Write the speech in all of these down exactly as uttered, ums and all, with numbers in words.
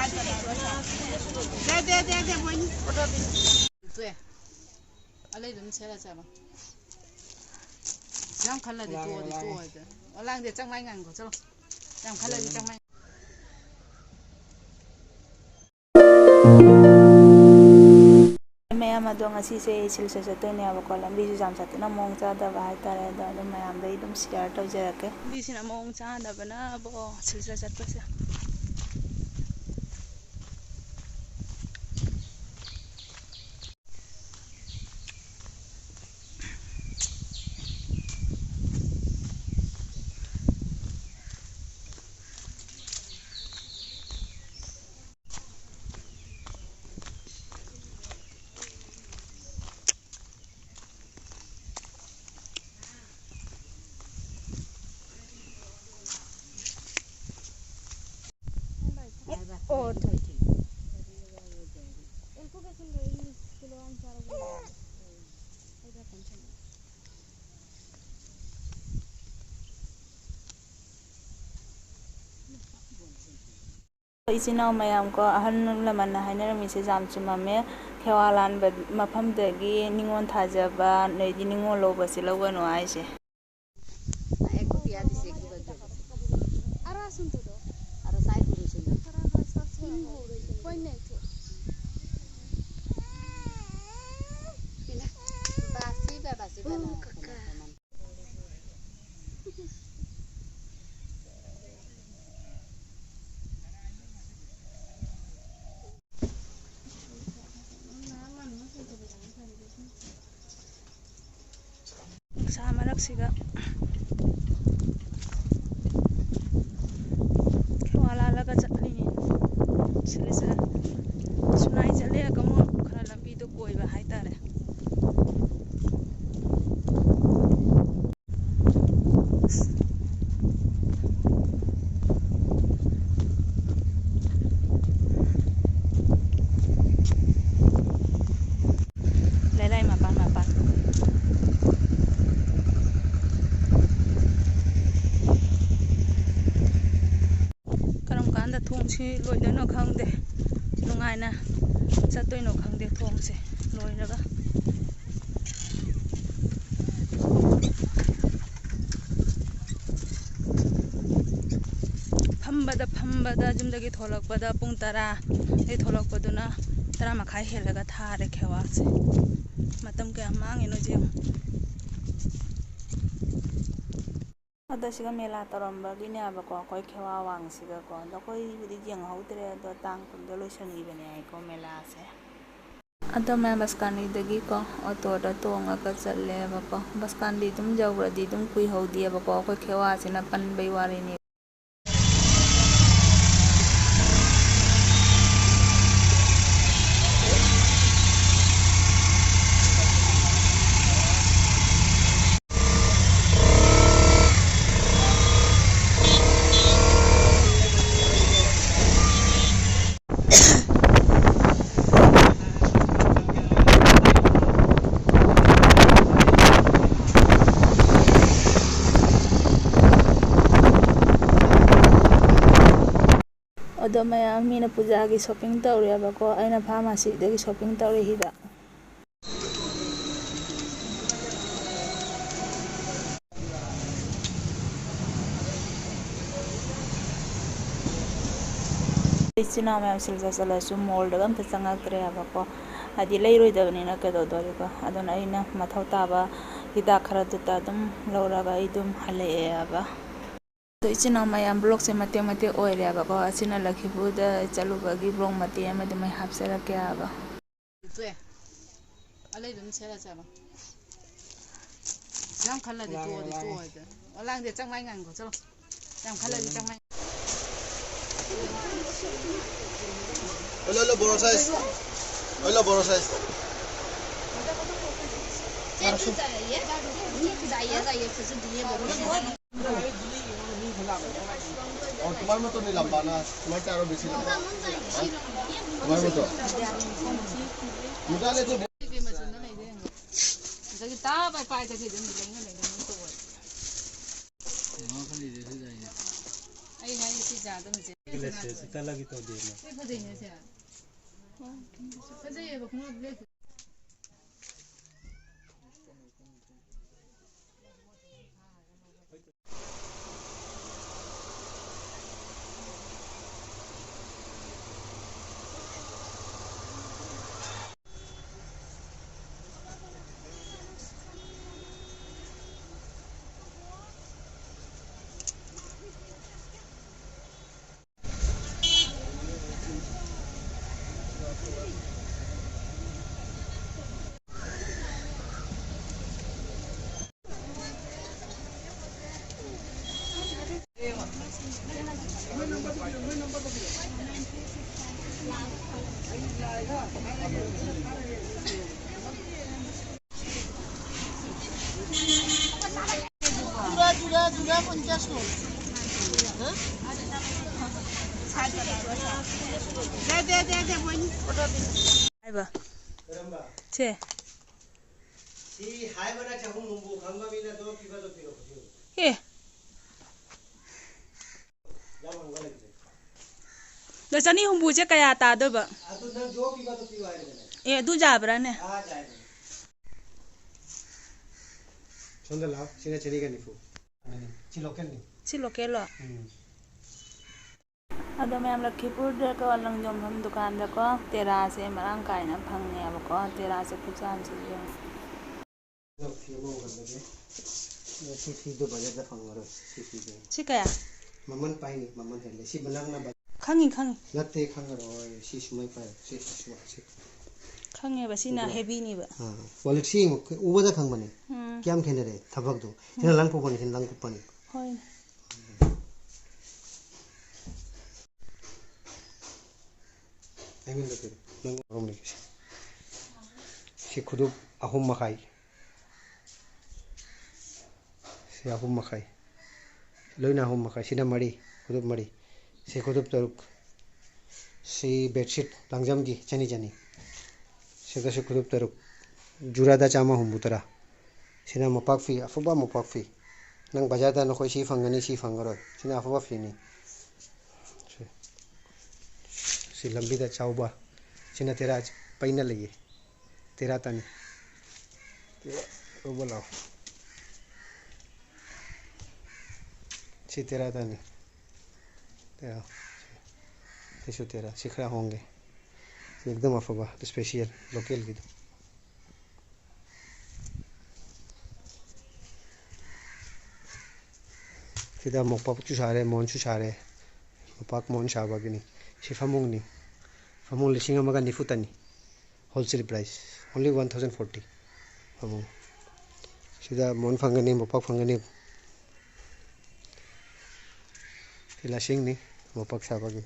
ꯗꯦ, ꯗꯦ, ꯗꯦ, ꯗꯦ, ꯃꯣꯏꯅꯤ꯫ ꯇꯣꯛꯑꯦ꯫ ꯑꯂꯩ ꯑꯗꯨꯝ ꯁꯦꯠꯂ ꯆꯠꯂꯣ꯫ ꯌꯥꯝ ꯈꯜꯂꯗꯤ ꯇꯣꯛꯑꯗꯤ ꯇꯣꯛꯑꯣ ꯍꯥꯏꯗ꯫ ꯑꯣ, ꯂꯥꯡꯗꯦ, ꯆꯪ ꯃꯥꯏ ꯉꯥꯡꯈꯣ ꯆꯠꯂꯣ꯫ ꯌꯥꯝ ꯈꯜꯂꯗꯤ ꯆꯪ ꯃꯥꯏ꯫ ꯃꯌꯥꯝ ꯑꯗꯣ ꯉꯁꯤꯁꯦ ꯑꯩ ꯁꯤꯜꯆꯔ ꯆꯠꯇꯣꯏꯅꯦꯕꯀꯣ꯫ ꯂꯝꯕꯤꯁꯨ ꯌꯥꯝ ꯆꯠꯇꯅ ꯃꯑꯣꯡ ꯆꯥꯗꯕ ꯍꯥꯏꯇꯥꯔꯦ꯫ ꯑꯗꯣ ꯑꯗꯨꯝ ꯃꯌꯥꯝꯗ ꯑꯩ ꯑꯗꯨꯝ ꯁꯤꯌꯔ ꯇꯧꯖꯔꯛꯀꯦ꯫ ꯂꯝꯕꯤꯁꯤꯅ ꯃꯑꯣꯡ ꯆꯥꯗꯕꯅꯕꯣ ꯁꯤꯜꯆꯔ ꯆꯠꯄꯁꯦ꯫ ꯏꯆꯤꯟ ꯏꯅꯥꯎ ꯃꯌꯥꯝ ꯀꯣ, ꯑꯍꯜ ꯂꯃꯟꯅ ꯍꯥꯏꯅꯔꯝꯃꯤꯁꯦ ꯌꯥꯝ ꯆꯨꯝꯃꯝꯃꯦ꯫ ꯈꯦꯋꯥ ꯂꯥꯟꯕ ꯃꯐꯝꯗꯒꯤ ꯅꯤꯉꯣꯜ ꯊꯥꯖꯕ, ꯅꯣꯏꯗꯤ ꯅꯤꯉꯣꯜ ꯂꯧꯕꯁꯦ ꯂꯧꯒꯅꯨ ꯍꯥꯏꯁꯦ꯫ ꯅꯨꯡꯁꯥ ꯃꯔꯛꯁꯤꯗ ꯈꯦꯋꯥ ꯂꯥꯜꯂꯒ ꯆꯠꯂꯤꯅꯤ꯫ ꯁꯤꯗꯩꯁꯤꯗ ꯁꯨꯅꯥꯏ ꯆꯠꯂꯦ, ꯀꯃꯣꯟ ꯈꯔ ꯂꯝꯕꯤꯗꯣ ꯀꯣꯏꯕ ꯍꯥꯏꯇꯥꯔꯦ꯫ ꯂꯩꯔꯥꯏ ꯃꯄꯥꯟ ꯃꯄꯥꯟ꯫ ꯀꯔꯝ ꯀꯥꯟ ꯊꯣꯡꯁꯤ ꯂꯣꯏꯗꯣꯏꯅꯣ ꯈꯪꯗꯦ, ꯅꯨꯡꯉꯥꯏꯅ ꯆꯠꯇꯣꯏꯅꯣ ꯈꯪꯗꯦ ꯊꯣꯡꯁꯦ ꯂꯣꯏꯔꯒ꯫ ꯐꯝꯕꯗ ꯐꯝꯕꯗ ꯌꯨꯝꯗꯒꯤ ꯊꯣꯛꯂꯛꯄꯗ ꯄꯨꯡ ꯇꯔꯥꯗꯒꯤ ꯊꯣꯛꯂꯛꯄꯗꯨꯅ ꯇꯔꯥ ꯃꯈꯥꯏ ꯍꯦꯜꯂꯒ ꯊꯥꯔꯦ ꯈꯦꯋꯥꯁꯦ꯫ ꯃꯇꯝ ꯀꯌꯥꯝ ꯃꯥꯡꯉꯤꯅꯣ ꯌꯦꯡꯉꯨ꯫ ꯑꯗꯣ ꯁꯤꯒ ꯃꯦꯂꯥ ꯇꯧꯔꯝꯕꯒꯤꯅꯦꯕꯀꯣ, ꯑꯩꯈꯣꯏ ꯈꯦꯋꯥ ꯋꯥꯡꯁꯤꯒꯀꯣ꯫ ꯑꯗꯣ ꯑꯩꯈꯣꯏꯕꯨꯗꯤ ꯌꯦꯡꯍꯧꯗ꯭ꯔꯦ, ꯑꯗꯣ ꯇꯥꯡ ꯀꯨꯟꯗ ꯂꯣꯏꯁꯤꯟꯈꯤꯕꯅꯦ ꯍꯥꯏꯀꯣ ꯃꯦꯂꯥꯁꯦ꯫ ꯑꯗꯣ ꯃꯌꯥꯝ ꯕꯁꯀꯥꯟꯗꯤꯗꯒꯤꯀꯣ ꯑꯣꯇꯣꯗ ꯇꯣꯡꯉꯒ ꯆꯠꯂꯦꯕꯀꯣ꯫ ꯕꯁꯀꯥꯟꯗꯤ ꯑꯗꯨꯝ ꯌꯧꯔꯗꯤ ꯑꯗꯨꯝ ꯀꯨꯏꯍꯧꯗꯦꯕꯀꯣ, ꯑꯩꯈꯣꯏ ꯈꯦꯋꯥꯁꯤꯅ ꯄꯟꯕꯩ ꯋꯥꯔꯤꯅꯤ꯫ ꯑꯗꯣ ꯃꯌꯥꯝ ꯃꯤꯅ ꯄꯨꯖꯥꯒꯤ shopping ꯇꯧꯔꯦꯕꯀꯣ, ꯑꯩꯅ pharmacyꯗꯒꯤ shopping ꯇꯧꯔꯦ ꯍꯤꯗꯥꯛ꯫ ꯏꯆꯤꯟ ꯏꯅꯥꯎ ꯃꯌꯥꯝ ꯁꯤꯜꯆꯔ ꯆꯠꯂꯁꯨ mallꯗꯒ ꯑꯝꯇ ꯆꯪꯉꯛꯇ꯭ꯔꯦꯕꯀꯣ, ꯍꯥꯏꯗꯤ ꯂꯩꯔꯣꯏꯗꯕꯅꯤꯅ ꯀꯩꯗꯧꯗꯣꯔꯤꯀꯣ꯫ ꯑꯗꯨꯅ ꯑꯩꯅ ꯃꯊꯧ ꯇꯥꯕ ꯍꯤꯗꯥꯛ ꯈꯔꯗꯨꯇ ꯑꯗꯨꯝ ꯂꯧꯔꯒ ꯑꯩ ꯑꯗꯨꯝ ꯍꯜꯂꯛꯑꯦꯕ꯫ ꯑꯗꯣ ꯏꯆꯤꯟ ꯏꯅꯥꯎ ꯃꯌꯥꯝ, vlogꯁꯦ ꯃꯇꯦꯛ ꯃꯇꯦꯛ ꯑꯣꯏꯔꯦꯕꯀꯣ꯫ ꯑꯁꯤꯅ ꯂꯛꯈꯤꯄꯨꯔꯗ ꯆꯠꯂꯨꯕꯒꯤ vlog ꯃꯇꯦꯛ ꯑꯃ ꯑꯗꯨꯃꯥꯏ ꯍꯥꯞꯆꯔꯛꯀꯦꯕ꯫ ꯇꯣꯛꯑꯦ꯫ ꯑꯂꯩꯕ ꯑꯗꯨꯝ ꯁꯦꯠꯂ ꯆꯠꯂꯣ꯫ ꯌꯥꯝ ꯈꯜꯂꯗꯤ ꯇꯣꯛꯑꯗꯤ ꯇꯣꯛꯑꯣ ꯍꯥꯏꯗ꯫ ꯑꯣ, ꯂꯥꯡꯗꯦ, ꯆꯪ ꯃꯥꯏ ꯉꯥꯏꯈꯣ, ꯆꯠꯂꯣ꯫ ꯌꯥꯝ ꯈꯜꯂꯗꯤ ꯆꯪ ꯃꯥꯏ꯫ ꯑꯣꯏ ꯂꯣ, ꯂꯣ, ꯕꯣꯔꯣ size꯫ ꯑꯣꯏ ꯂꯣ, ꯕꯣꯔꯣ size꯫ ꯆꯦ, ꯑꯗꯨ ꯆꯥꯏꯌꯦ꯫ ꯃꯤ ꯆꯥꯏꯌꯦ, ꯆꯥꯏꯌꯦ, ꯐꯖꯗꯤꯌꯦ, ꯕꯣꯔꯣ꯫ ꯑꯣ, ꯇꯨꯃꯥꯔ ꯃꯇꯣ ꯅꯤꯂꯝꯕꯥ ꯅ, ꯇꯨꯃꯥꯔ ꯆꯥꯔꯣ ꯕꯦꯁꯤ ꯅ? ꯍꯥ? ꯇꯨꯃꯥꯔ ꯃꯇꯣ? ꯃꯨꯗꯥ ꯂꯦ ꯇꯣ꯫ ꯑꯗꯒꯤ ꯇꯥ ꯄꯥꯏ ꯄꯥꯏꯗꯒꯤ ꯑꯗꯨꯝ ꯂꯩꯅ ꯂꯩꯅ ꯑꯗꯨꯝ ꯇꯧꯋꯦ꯫ ꯑꯩ ꯍꯥꯏꯔꯤ ꯁꯤ ꯖꯥꯗꯣ ꯍꯧꯖꯤꯛ꯫ ꯁꯤ ꯇꯠꯂꯒꯦ ꯇꯧꯗꯦꯅꯦ꯫ ꯁꯤ ꯐꯖꯩꯅꯦ ꯁꯦ꯫ ꯐꯖꯩꯌꯦꯕ ꯈꯣꯡꯒ꯭ꯔꯥꯎ ꯕ꯭ꯂꯦꯛ꯫ জোৰা, জোৰা, জোৰা পঞ্চাশ টকা। হা? দে, দে, দে, দে, বইনি। ꯍꯥꯏꯕ꯫ ꯁꯦ꯫ ꯁꯤ ꯍꯥꯏꯕꯅ ꯆꯍꯨꯝ ꯍꯨꯝꯐꯨ ꯈꯪꯕ ꯃꯤꯅ ꯑꯗꯨꯝ ꯄꯤꯕꯗꯣ ꯄꯤꯔꯛꯑꯣ, ꯁꯤ꯫ ꯑꯦ꯫ ꯌꯥꯝ ꯍꯪꯕ ꯂꯩꯇ꯭ꯔꯦ꯫ ꯑꯗꯣ ꯆꯅꯤ ꯍꯨꯝꯐꯨꯁꯦ ꯀꯌꯥ ꯇꯥꯗꯣꯏꯕ? ꯑꯗꯨ ꯅꯪ ꯖꯣ ꯄꯤꯕꯗꯣ ꯄꯤꯌꯨ ꯍꯥꯏꯔꯦꯗꯅ꯫ ꯑꯦ, ꯑꯗꯨ ꯌꯥꯕ꯭ꯔꯥꯅꯦ? ꯑꯥ, ꯌꯥꯏ꯫ ꯁꯣꯝꯗ ꯂꯥꯛꯑꯣ꯫ ꯁꯤꯅ ꯆꯅꯤꯒ ꯅꯤꯐꯨ꯫ ꯁꯤ ꯂꯣꯀꯦꯜꯅꯤ꯫ ꯁꯤ ꯂꯣꯀꯦꯜꯂꯣ? ꯎꯝ꯫ ꯑꯗꯣ ꯃꯌꯥꯝ, ꯂꯛꯈꯤꯄꯨꯔꯗꯀꯣ ꯂꯪ ꯌꯣꯟꯐꯝ ꯗꯨꯀꯥꯟꯗꯀꯣ ꯇꯦꯔꯥꯁꯦ ꯃꯔꯥꯡ ꯀꯥꯏꯅ ꯐꯪꯉꯦꯕꯀꯣ꯫ ꯇꯦꯔꯥꯁꯦ ꯈꯨꯠꯁꯥꯝꯁꯤ ꯌꯦꯡꯉꯣ꯫ ꯐꯤ ꯑꯃ ꯎꯍꯜꯂꯒꯦ꯫ ꯁꯤ ꯐꯤꯗꯣ ꯕꯖꯥꯔꯗ ꯐꯪꯉꯔꯣꯏ, ꯁꯤ ꯐꯤꯗꯣ꯫ ꯁꯤ ꯀꯌꯥ? ꯃꯃꯜ ꯄꯥꯏꯅꯤ, ꯃꯃꯜ ꯍꯦꯜꯂꯦ꯫ ꯁꯤ ꯅꯪꯅ ꯕ-, ꯈꯪꯉꯤ, ꯈꯪꯉꯤ꯫ ꯅꯠꯇꯦ, ꯈꯪꯉꯔꯣꯏ꯫ ꯁꯤ ꯁꯨꯃꯥꯏ ꯄꯥꯏ, ꯁꯤ, ꯁꯤ, ꯁꯤ꯫ ꯈꯪꯉꯦꯕ, ꯁꯤꯅ ꯎꯕ꯭ꯔꯥ? ꯍꯦꯚꯤꯅꯦꯕ꯫ ꯑꯥ, ꯀ꯭ꯋꯥꯂꯤꯇꯤ ꯌꯦꯡꯉꯨ, ꯎꯕꯗ ꯈꯪꯕꯅꯦ꯫ ꯎꯝ꯫ ꯀꯌꯥꯝ ꯈꯦꯠꯅꯔꯦ ꯊꯕꯛꯇꯣ꯫ ꯁꯤꯅ ꯎꯝ꯫ ꯂꯪ ꯀꯨꯞꯄꯅꯤ, ꯁꯤꯅ ꯂꯪ ꯀꯨꯞꯄꯅꯤ꯫ ꯍꯣꯏꯅꯦ꯫ ꯑꯩꯉꯣꯟꯗ ꯄꯤꯔꯣ꯫ ꯅꯪ ꯁꯤ ꯈꯨꯗꯨꯞ ꯑꯍꯨꯝ ꯃꯈꯥꯏ꯫ ꯁꯤ ꯑꯍꯨꯝ ꯃꯈꯥꯏ꯫ ꯂꯣꯏꯅ ꯑꯍꯨꯝ ꯃꯈꯥꯏ꯫ ꯁꯤꯅ ꯃꯔꯤ, ꯈꯨꯗꯨꯞ ꯃꯔꯤ꯫ ꯁꯤ ꯈꯨꯗꯨꯞ ꯇꯔꯨꯛ꯫ ꯁꯤ ꯕꯦꯗꯁꯤꯠ ꯂꯪꯖꯝꯒꯤ ꯆꯅꯤ ꯆꯅꯤ꯫ ꯁꯤꯒꯁꯨ ꯈꯨꯗꯨꯞ ꯇꯔꯨꯛ꯫ ꯖꯨꯔꯥꯗ ꯆꯥꯝꯃ ꯍꯨꯝꯐꯨ ꯇꯔꯥ꯫ ꯁꯤꯅ ꯃꯣꯝꯄꯥꯛ ꯐꯤ, ꯑꯐꯕ ꯃꯣꯝꯄꯥꯛ ꯐꯤ꯫ ꯅꯪ ꯕꯖꯥꯔꯗ ꯅꯈꯣꯏ ꯁꯤ ꯐꯪꯒꯅꯤ, ꯁꯤ ꯐꯪꯉꯔꯣꯏ꯫ ꯁꯤꯅ ꯑꯐꯕ ꯐꯤꯅꯤ꯫ ꯁꯤ꯫ ꯁꯤ ꯂꯝꯕꯤꯗ ꯆꯥꯎꯕ꯫ ꯁꯤꯅ ꯇꯦꯔꯥ ꯄꯩꯅ ꯂꯩꯌꯦ꯫ ꯇꯦꯔꯥ ꯇꯅꯤ꯫ ꯇꯦꯔꯥ ꯂꯧꯕ ꯂꯥꯛꯑꯣ꯫ ꯁꯤ ꯇꯦꯔꯥ ꯇꯅꯤ꯫ ꯇꯦꯔꯥ꯫ ꯁꯤꯁꯨ ꯇꯦꯔꯥ꯫ ꯁꯤ ꯈꯔ ꯍꯣꯡꯒꯦ꯫ ꯁꯤ ꯑꯦꯛꯗꯝ ꯑꯐꯕ, ꯏꯁꯄꯦꯁꯤꯌꯦꯜ, ꯂꯣꯀꯦꯜꯒꯤꯗꯣ꯫ ꯁꯤꯗ ꯃꯣꯝꯄꯥꯛꯁꯨ ꯁꯥꯔꯦ, ꯃꯣꯟꯁꯨ ꯁꯥꯔꯦ꯫ ꯃꯣꯝꯄꯥꯛ ꯃꯣꯟ ꯁꯥꯕꯒꯤꯅꯤ꯫ ꯁꯤ ꯐꯃꯨꯡꯅꯤ꯫ ꯐꯃꯨꯡ ꯂꯤꯁꯤꯡ ꯑꯃꯒ ꯅꯤꯐꯨꯇꯅꯤ꯫ Wholesale price, only one thousand forty꯫ ꯐꯃꯨꯡ꯫ ꯁꯤꯗ ꯃꯣꯟ ꯐꯪꯒꯅꯤ, ꯃꯣꯝꯄꯥꯛ ꯐꯪꯒꯅꯤ꯫ ꯁꯤ ꯂꯁꯤꯡꯅꯤ, ꯃꯣꯝꯄꯥꯛ ꯁꯥꯕꯒꯤ꯫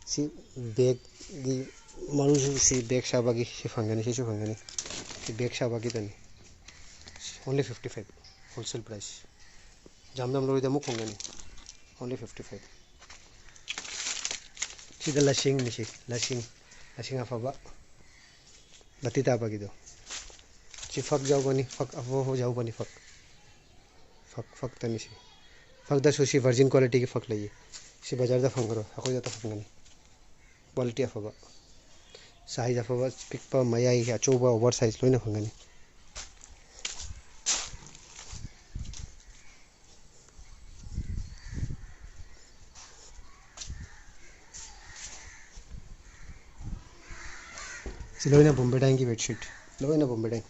ꯁꯤ ꯕꯦꯒꯀꯤ ꯃꯔꯨꯁꯨ, ꯁꯤ ꯕꯦꯒ ꯁꯥꯕꯒꯤ ꯁꯤ ꯐꯪꯒꯅꯤ, ꯁꯤꯁꯨ ꯐꯪꯒꯅꯤ꯫ ꯁꯤ ꯕꯦꯒ ꯁꯥꯕꯒꯤꯗꯅꯤ꯫ Only fifty five, wholesale price꯫ ꯖꯥꯝ ꯖꯥꯝ ꯂꯣꯏꯗ ꯑꯃꯨꯛ ꯐꯪꯒꯅꯤ꯫ Only fifty five꯫ ꯁꯤꯗ ꯂꯁꯤꯡꯅꯤ, ꯁꯤ ꯂꯁꯤꯡ, ꯂꯁꯤꯡ ꯑꯐꯕ꯫ ꯕꯇꯤ ꯇꯥꯕꯒꯤꯗꯣ꯫ ꯁꯤ ꯐꯛ ꯌꯥꯎꯕꯅꯤ, ꯐꯛ ꯑꯐꯕ ꯌꯥꯎꯕꯅꯤ, ꯐꯛ꯫ ꯐꯛ, ꯐꯛꯇꯅꯤ ꯁꯤ꯫ ꯐꯛꯇꯁꯨ ꯁꯤ virgin qualityꯒꯤ ꯐꯛ ꯂꯩꯌꯦ꯫ ꯁꯤ ꯕꯖꯥꯔꯗ ꯐꯪꯉꯔꯣꯏ, ꯑꯩꯈꯣꯏꯗ ꯐꯪꯒꯅꯤ꯫ Quality ꯑꯐꯕ, size ꯑꯐꯕ, ꯄꯤꯛꯄ, ꯃꯌꯥꯏ, ꯑꯆꯧꯕ, over size ꯂꯣꯏꯅ ꯐꯪꯒꯅꯤ꯫ ꯁꯤ ꯂꯣꯏꯅ ꯕꯣꯝꯕꯦ ꯗꯥꯏꯡꯒꯤ bedsheet, ꯂꯣꯏꯅ ꯕꯣꯝꯕꯦ ꯗꯥꯏꯡ꯫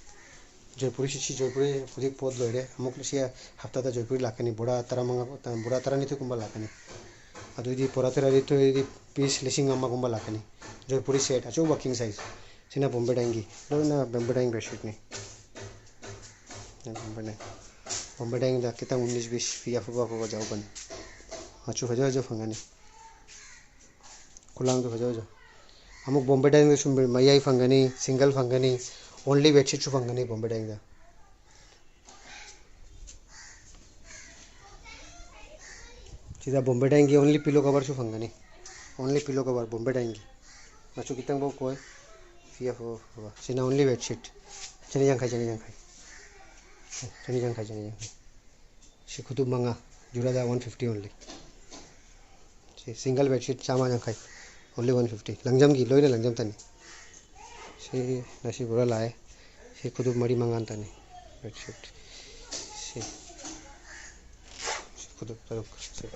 ꯖꯣꯏꯄꯨꯔꯤ, ꯁꯤ, ꯁꯤ ꯖꯣꯏꯄꯨꯔꯤ ꯍꯧꯖꯤꯛ ꯄꯣꯠ ꯂꯣꯏꯔꯦ꯫ ꯑꯃꯨꯛ ꯁꯤ ꯍꯞꯇꯥꯗ ꯖꯣꯏꯄꯨꯔꯤ ꯂꯥꯛꯀꯅꯤ, ꯕꯣꯔꯥ ꯇꯔꯥꯃꯉꯥ, ꯕꯣꯔꯥ ꯇꯔꯥꯅꯤꯊꯣꯏꯒꯨꯝꯕ ꯂꯥꯛꯀꯅꯤ꯫ ꯑꯗꯨꯑꯣꯏꯗꯤ ꯕꯣꯔꯥ ꯇꯔꯥꯅꯤꯊꯣꯏꯗꯤ piece ꯂꯤꯁꯤꯡ ꯑꯃꯒꯨꯝꯕ ꯂꯥꯛꯀꯅꯤ꯫ ꯖꯣꯏꯄꯨꯔꯤ set ꯑꯆꯧꯕ king size꯫ ꯁꯤꯅ ꯕꯣꯝꯕꯦ ꯗꯥꯏꯡꯒꯤ, ꯂꯣꯏꯅ ꯕꯣꯝꯕꯦ ꯗꯥꯏꯡ bedsheetꯅꯤ꯫ ꯕꯣꯝꯕꯦ ꯗꯥꯏꯡ, ꯕꯣꯝꯕꯦ ꯗꯥꯏꯡꯗ ꯈꯤꯇꯪ ꯎꯅꯤꯁ ꯕꯤꯁ ꯐꯤ ꯑꯐꯕ ꯑꯐꯕ ꯌꯥꯎꯕꯅꯤ꯫ ꯃꯆꯨ ꯐꯖ ꯐꯖ ꯐꯪꯒꯅꯤ꯫ ꯈꯨꯂꯥꯡꯗꯣ ꯐꯖ ꯐꯖ꯫ ꯑꯃꯨꯛ ꯕꯣꯝꯕꯦ ꯗꯥꯏꯡꯗ ꯁꯨꯝ ꯃꯌꯥꯏ ꯐꯪꯒꯅꯤ, single ꯐꯪꯒꯅꯤ, only bedsheetꯁꯨ ꯐꯪꯒꯅꯤ ꯕꯣꯝꯕꯦ ꯗꯥꯏꯡꯗ꯫ ꯁꯤꯗ ꯕꯣꯝꯕꯦ ꯗꯥꯏꯡꯒꯤ only pillow coverꯁꯨ ꯐꯪꯒꯅꯤ꯫ Only pillow cover Bombay ꯗꯥꯏꯡꯒꯤ꯫ ꯃꯆꯨ ꯈꯤꯇꯪ ꯐꯥꯎ ꯀꯣꯏ꯫ ꯐꯤ ꯑꯐꯕ ꯑꯐꯕ꯫ ꯁꯤꯅ only bedsheet꯫ ꯆꯅꯤ ꯌꯥꯡꯈꯩ, ꯆꯅꯤ ꯌꯥꯡꯈꯩ꯫ ꯆꯅꯤ ꯌꯥꯡꯈꯩ, ꯆꯅꯤ ꯌꯥꯡꯈꯩ꯫ ꯁꯤ ꯈꯨꯇꯨꯞ ꯃꯉꯥ, ꯖꯨꯔꯥꯗ one fifty only꯫ ꯁꯤ single bedsheet ꯆꯥꯝꯃ ꯌꯥꯡꯈꯩ꯫ Only one fifty. ꯂꯪꯖꯝꯒꯤ ꯂꯣꯏꯅ ꯂꯪꯖꯝꯇꯅꯤ꯫ ꯁꯤ ꯉꯁꯤ ꯄꯨꯔꯥ ꯂꯥꯛꯑꯦ꯫ ꯁꯤ ꯈꯨꯗꯨꯞ ꯃꯔꯤ ꯃꯉꯥꯇꯅꯤ꯫ Red shirt. ꯁꯤ꯫ ꯁꯤ ꯈꯨꯗꯨꯞ ꯇꯔꯨꯛ꯫ ꯁꯤ꯫